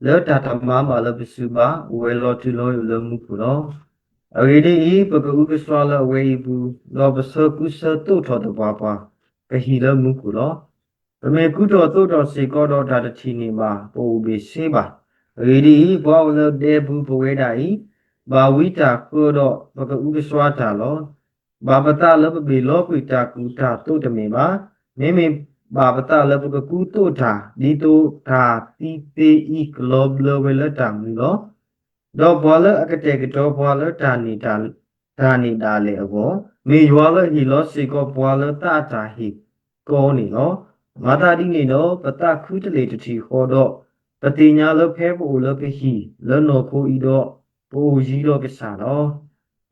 လၢတၢ်တမၤဘၣ်လၢပစုဘၣ်, အိၣ်ဝဲလီၤထူလီၤယိာ်လၢမူခိၣ်လီၤ. အဂ့ၢ်ဒ်အံၤ, ပကအုကစွါလၢအဝဲအံၤအပူၤ, ဒီးပဆၢကူဆၢသိးထီၣ်သပှၢ်ပှၢ်, ပဟံၣ်လၢမူခိၣ်လီၤ. ပမ့ၢ်ကူထီၣ်သိးထီၣ်စ့ၢ်ကီးဒီးတၢ်တထံၣ်န့ၢ်ဘၣ်, ပအိၣ်ဘ့ၣ်ဆ့ဘၣ်. အဂ့ၢ်ဒ်အံၤ, ပှၤအိၣ်လၢဒဲပူၤပဝဲဒၣ်အံၤ, ဘၣ်ဝံတၢ်ဃၢဒီးပကအုကစွါတၢ်လီၤ. ဘၣ်ပသးလၢပဘ့ၣ်လီၤကွံာ်တၢ်ကူၣ်တၢ်သိးတမ့ၢ်ဘၣ်. မ့မ့ၢ်ဘၣ်ပသးလၢပကကူသိးတၢ်, ဒ်သိးတၢ်သံသ့အံၤကလီၤဘျၢဝဲလၢတၢ်မူလီၤ. ဒီးပှၤလၢအကတဲာ်ကတီၤပှၤလၢတၢ်န့ၢ်တၢ် တၢ်န့ၣ်ဒၣ်လဲာ်အဂီၢ်, မ့ၢ်ယွၤလၢအဟ့ၣ်လီၤစ့ၢ်ကီးပှၤလၢသးအတၢ်ဟ့ၣ်ကီန့ၣ်လီၤ. မၤသးဒ်န့ၣ်ဒီး ပသးခုတလ့ၢ်တထံၣ်ဃီဒီး, ပသ့ၣ်ညါလၢဖဲပအိၣ်လၢပဟံၣ်လၢနီၢ်ခိအံၤဒီး, ပအိၣ်ယံၤဒီးကစၢ်လီၤ.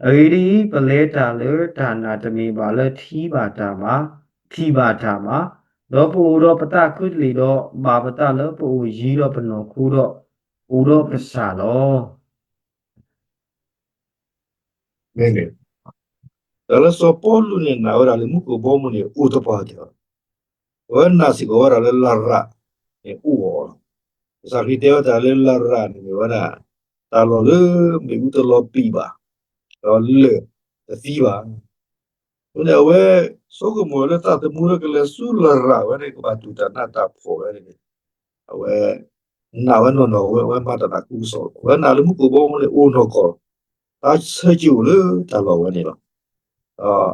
အဂ့ၢ်ဒ်အံၤ, ပလဲၤတၢ်လၢတၢ်နာ်တမ့ၢ်ဘၣ်လၢထံၣ်ဘၣ်တၢ်ဘၣ်, ထံၣ်ဘၣ်တၢ်ဘၣ်, ဒီးပအိၣ်ဒီးပသးခုတလ့ၢ်ဒီး, ဘၣ်ပသးလၢပအိၣ်ယံၤဒီးပနီၢ်ခိဒီး, အိၣ်ဒီးကစၢ်လီၤ. မ့ၢ်, တၢ်လၢစီၤပီလူးန့ၣ် နာ်ဝဲဒၣ်လၢမူခိၣ်ဘီမုၢ်န့ၣ် အိၣ်သပှၢ်ကတၢၢ်လီၤ. အဝဲနာ်စ့ၢ်ကီးဝဲဒၣ်လၢလရာ်န့ၣ်အိၣ်အီၤလီၤ. ကစၢ်ခရံာ်တဲဝဲတၢ်လၢလရာ်န့ၣ်မ့ၢ်ဝဲဒၣ် တၢ်လီၢ်လၢမ့ၣ်အူတလီၤပံာ်ဘၣ်, ဒီးလၢၢ်တသံဘၣ်. အဃိန့ၣ် အဝဲဆိကမိၣ်လၢသးသမူလၢကလဲၤဆူလရာ်ဝဲန့ၣ် ကဘၣ်တူၢ်တၢ်နးတၢ်ဖှီၣ်ဝဲန့ၣ် အဝဲနာ်ဝဲနီၢ်နီၢ်ဝဲ အဝဲမၤတၢ်သးခုကစီၣ်လီၤ. အဝဲနာ်လၢမူခိၣ်ဘီမုၢ်န့ၣ်အိၣ်နီၢ်ကီၢ်လီၤ. တၢ်ဆၢက့ၤအိၣ်လၢတၢ်လီၢ်ဝဲန့ၣ်လီၤ. ဒီးတၢ်ဒီး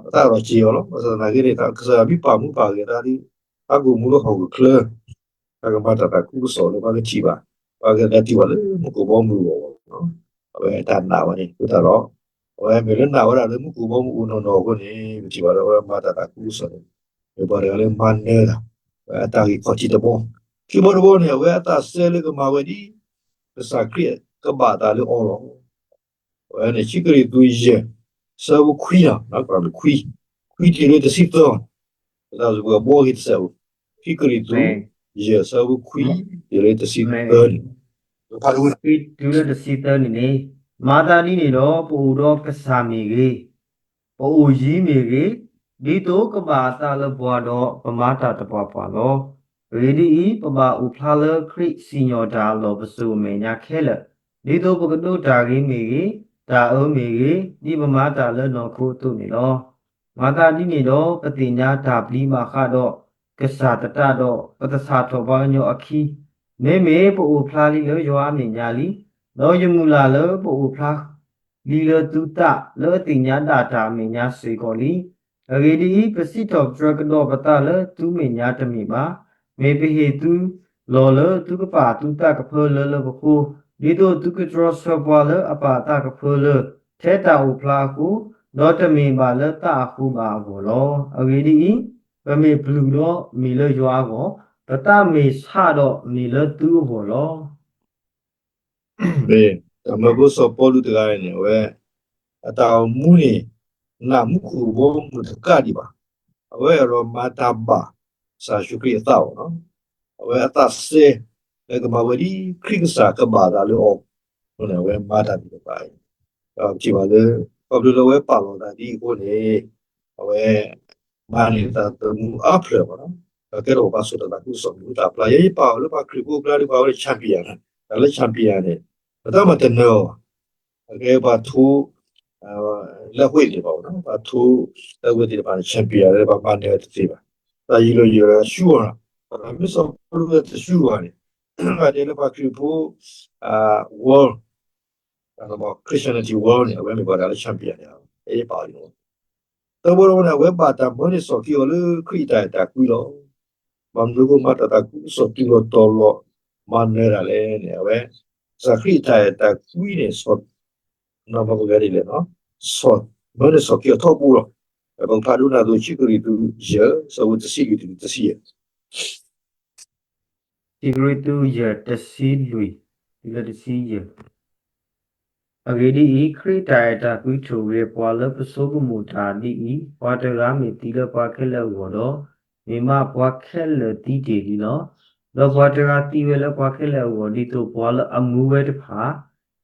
စ့အီၤလီၤ. ဘၣ်ဆၣ်သနာ်က့န့ၣ် ကစၢ်ယွၤမ့ၢ်ပာ်မူပာ်ဂဲၤတၢ်ဒီး တၢ်ကအိၣ်မူလၢဟီၣ်ခိၣ်ချၢ တၢ်ကမၤတၢ်သးခုကစီၣ်လၢပှၤကထံၣ်ဘၣ်, ပှၤကလဲၤတုၤဘၣ်လၢမူခိၣ်ဘီမုၢ်အဂီၢ်လီၤ. အဝဲတၢ်နာ်ဝဲန့ၣ် အဃိသတးဒီး အဝဲမ့ၢ်လၢနာ်ဝဲဒၣ်လၢမူခိၣ်ဘီမုၢ်အိၣ်နီၢ်နီၢ်အဃိန့ၣ် ပထံၣ်ဘၣ်လၢအဝဲမၤတၢ်သးခုကစီၣ်န့ၣ် မ့ၢ်ပှၤတဂၤလၢမၤနၢၤတၢ်, အတၢ်ဂ့ၢ်ခီၣ်ထံးတဘီ, ခံဘီတဘီန့ၣ် အဝဲအသးစဲလၢကမၤဝဲဒ် ကစၢ်ခရံာ်ကဘၣ်အသးလၢအီၤလီၤ. အဝဲန့ၣ် ခံကရံၣ်သူးယဲၢ် ဆၢဖိခွံလီၤ, ခွံ, ခွံတုၤလၢတဆံသၢ, ပသးစူၤပကဘှီက့ၤတစဲးဖိ, ခံကရံၣ်သူး ယဲၢ်ဆၢဖိခွံ တုၤလၢတဆံသၢန့ၣ်, ခွံတုၤလၢတဆံသၢန့ၣ်န့ၣ်, မၤသးဒ်န့ၣ်ဒီး ပအိၣ်ဒီးကစၢ်မ့ၢ်ဂ့ၤ, ပအိၣ်ယံၤမ့ၢ်ဂ့ၤ, ဒ်သိးကဘၣ်အသးလၢပှၤဒီး ပမၤတၢ်သပှၢ်ပှၢ်လီၤ. အဂ့ၢ်ဒ်အံၤ, ပဘၣ်အိၣ်ဖျါလၢခရံာ်စံၣ်ညီၣ်တၢ်အလီၢ်ပစိာ်အမဲာ်ညါခဲလၢာ်, ဒ်သိးပကဒိးတၢ်ဂ့ၤမ့ၢ်ဂ့ၤ, တၢ်အၢမ့ၢ်ဂ့ၤ, ဒ်ပမၤတၢ်လၢနီၢ်ခိအသိးန့ၣ်လီၤ. မၤသးဒ်န့ၣ်ဒီး ပသ့ၣ်ညါတၢ်ပျံၤဘၣ်ဃးဒီး ကစၢ်သတးဒီး ပသဆၣ်ထီၣ်ပှၤကညီအခံ, မ့မ့ၢ်ပအိၣ်ဖျါလံလၢယွၤအမဲာ်ညါလံ, ဒီးယမုၢ်လၢ်လၢပအိၣ်ဖျါ လံလၢသုသး လၢအသ့ၣ်ညါဒၣ်တၢ်အမဲာ်ညါစ့ၢ်ကီးလံ. အဂ့ၢ်ဒ်အံၤ, ပစံးထီၣ်ပတြၢၤကဒီးပသးလၢသုမဲာ်ညါတမ့ၢ်ဘၣ်. မ့ၢ်ပဟ့ၣ်သုလီၢ်လၢသုကပာ်သုသးကဖၢလၢလၢပဃိ, ဒ်သိးသုကတြီဆၢပှၤလၢအပာ်သးကဖၢလၢ ထဲတၢ်အိၣ်ဖျါအဃိ, ဒီးတမ့ၢ်ဘၣ်လၢသးအဃိဘၣ်အဂီၢ်လီၤ. အဂ့ၢ်ဒ်အံၤ, ပမ့ၢ်ပျုၢ်ဒီးမ့ၢ်လၢယွၤအဂီၢ်, ပသးမ့ၢ်ဆးဒီးမ့ၢ်လၢသုအဂီၢ်လီၤ. တၢ်မၢဖိစီၤပီလူးတဂၤန့ၣ် အဝဲ အတၢ်အိၣ်မူန့ၣ် နာ်မူခိၣ်ဘီမုၢ်တကးဒံးဘၣ်. အဝဲအဲၣ်ဒိးမၤတၢ်ဘၣ် ကစၢ်ယ့ၣ်ၡူးခရံာ်အသးဘၣ်နီၤ. အဝဲအသးစဲ လၢကမၤဝဲဒ် ခရံာ်ကစၢ်ကဘၣ်သးလၢအီၤ, အဃိန့ၣ် အဝဲမၤတၢ်သ့ၣ်တဖၣ်အံၤ, ဒီးပထံၣ်ဘၣ်လၢ ခီဖျိလၢအဝဲပာ်လီၤသးဒ်အံၤအဃိန့ၣ် အဝဲ မၤန့ၢ်သးသမူအါဖျၢၣ်ဘၣ်နီၤ. ကဲထီၣ်ပှၤဘၣ်ဆိၣ်တၢ်သးခုကစီၣ်မုာ်သးဖျါ ယဲယပာ်အီၤလၢပှၤခရံာ်ဖိအကျါဒီး ပှၤဝဲဒၣ် champion တၢ်လၢ champion န့ၣ် ပတၢ်မၤတနၢၤအီၤ အကဲပှၤထိ လၢအဃ့ၢ်န့ၣ်ဘၣ် ပှၤထိလၢအဝဲသ့ၣ်တဖၣ်န့ၣ် champion လၢပှၤမၤနၢၤတသ့ဘၣ်. တၢ်ယံာ်လီၤယံာ်လီၤဆူအီၤ ပမ့ၢ်စီၤပီလူးတဆူအီၤန့ၣ် တဲလၢပှၤခရံာ်ဖိ world Christianity world န့ၣ် အဝဲမ့ၢ်ပှၤတၢ်လၢ champion န့ၣ် ယဲယပာ်အီၤ တဘျီတဘျီန့ၣ် အဝဲဘၣ်တၢ်မၢန့ၢ်စီၤက့ၤအီၤလၢခရံာ်အတၢ်အဲၣ်တၢ်ကွံလီၤ. ဘၣ်မနုၤအဃိမၤတၢ်သးခုကစီၣ်တုၤလီၤတီၤလီၤ မၤနၢၤတၢ်လဲၣ်န့ၣ် အဝဲ ကစၢ်ခရံာ်အတၢ်အဲၣ်တၢ်ကွံန့ၣ် ပဂၤဒ်လဲၣ်နီၤ မၢန့ၢ်စီၤက့ၤအီၤထီဘိလီၤ. ပကဖးဒိကနၣ်သကိး ခံကရံၣ်သူး ယဲၢ် ဆၢဖိတဆံလွံၢ်တုၤလၢတဆံယဲၢ် ခံကရံၣ်သူး ယဲၢ် တဆံလွံၢ် တုၤလၢတဆံယဲၢ်. အဂ့ၢ်ဒ်အံၤ, ခရံာ်အတၢ်အဲၣ်တၢ်ကွံထိၣ်ဂဲၤပှၤလၢပဆိကမိၣ်တၢ်ဒ်အံၤ, ပှၤတဂၤမ့ၢ်သံလၢပှၤခဲလၢာ်အဂီၢ်ဒီး, မ့ၢ်မးပှၤခဲလၢာ်သံတ့ၢ်လံလီၤ. ဒီးပှၤတဂၤသံဝဲလၢပှၤခဲလၢာ်အဂီၢ်, ဒ်သိးပှၤလၢအမူဝဲတဖၣ်,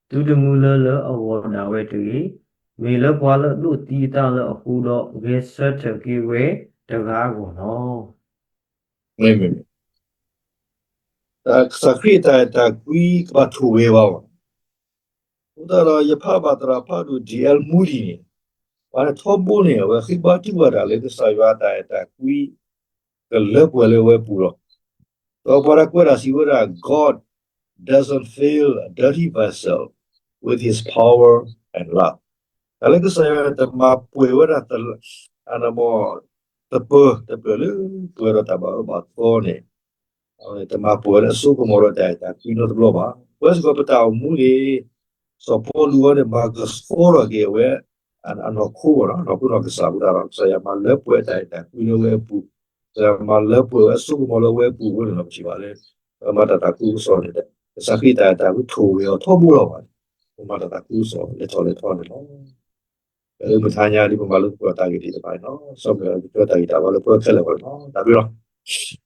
သုတမူလၢလၢအဂီၢ်ဒၣ်ဝဲတဂ့ၤ. မ့ၢ်လၢပှၤလၢအဒိးသံအသးလၢအဃိဒီး, ဂဲၤဆၢထၢၣ်က့ၤဝဲတဂၤအဂီၢ်လီၤ. မ့ၢ် ကစၢ်ခရံာ်အတၢ်အဲၣ်တၢ်ကွံကဘၣ်ထိၣ်ဂဲၤဘၣ်အီၤ. အဃိသတးဒီး ယဖးဘၣ်သရၣ်ဖးဒိၣ် D L Moody န့ၣ်, ပှၤန့ၣ်ထီဘိန့ၣ် အဝဲဃ့ဘါထုကဖၣ်တၢ်လၢကစၢ်ယွၤအတၢ်အဲၣ်တၢ်ကွံ ကလၢပှဲၤလၢအဝဲအပူၤလီၤ. ဒီးပှၤတၢ်ကွဲးတၢ်စံးဝဲဒၣ် God doesn't fill a dirty vessel with his power and love. တၢ်လၢကစၢ်ယွၤတမၤပှဲၤဝဲဒၣ် သပၢၤ တပၢၤလၢပှဲၤဒီးတၢ်ဘၣ်အၢဘၣ်သီန့ၣ် တမၤပှဲၤဝဲလၢအစိကမီၤဒီးတၢ်အဲၣ်တၢ်ကွံနီတဘျီဘၣ်. ပဝဲစ့ၢ်ကီးပတၢ်အိၣ်မူန့ၣ် စီၤပီလူးဝဲန့ၣ် မၤကဆှီထီၣ်က့ၤအဝဲ အနီၢ်ခိဘၣ်နီၤ, အနီၢ်ခိနီၢ်ကစၢ်ပူၤတၢ်ဒီး ကစၢ်ယွၤမၤလၢပှဲၤတၢ်အဲၣ်တၢ်ကွံလၢဝဲအပူၤ, ကစၢ်ယွၤမၤလၢပှဲၤဝဲအစိကမီၤလၢဝဲအပူၤအဃိန့ၣ်ဒီး ပထံၣ်ဘၣ်လၢ ပမၤတၢ်သးခုကစီၣ်န့ၣ် ကစၢ်ခရံာ်တၢ်အဲၣ်တၢ်ကွံထိၣ်ဂဲၤအီၤထီဘိလီၤဘၣ်န့ၣ်, ပမၤတၢ်သးခုကစီၣ်လဲၤထီၣ်လဲၤထီန့ၣ်လီၤ. ပမုၢ်ထါညါဒ်ပမၤလိသကိးတၢ်ဂ့ၢ်သ့ၣ်တဖၣ်န့ၣ်လီၤ. စီၤပီလူးကတဲတၢ်ဂ့ၢ်တၢ်ဘါလၢပှၤခဲလၢာ်အဂီၢ်န့ၣ်လီၤ. တၢ်ဘျုးလီၤ.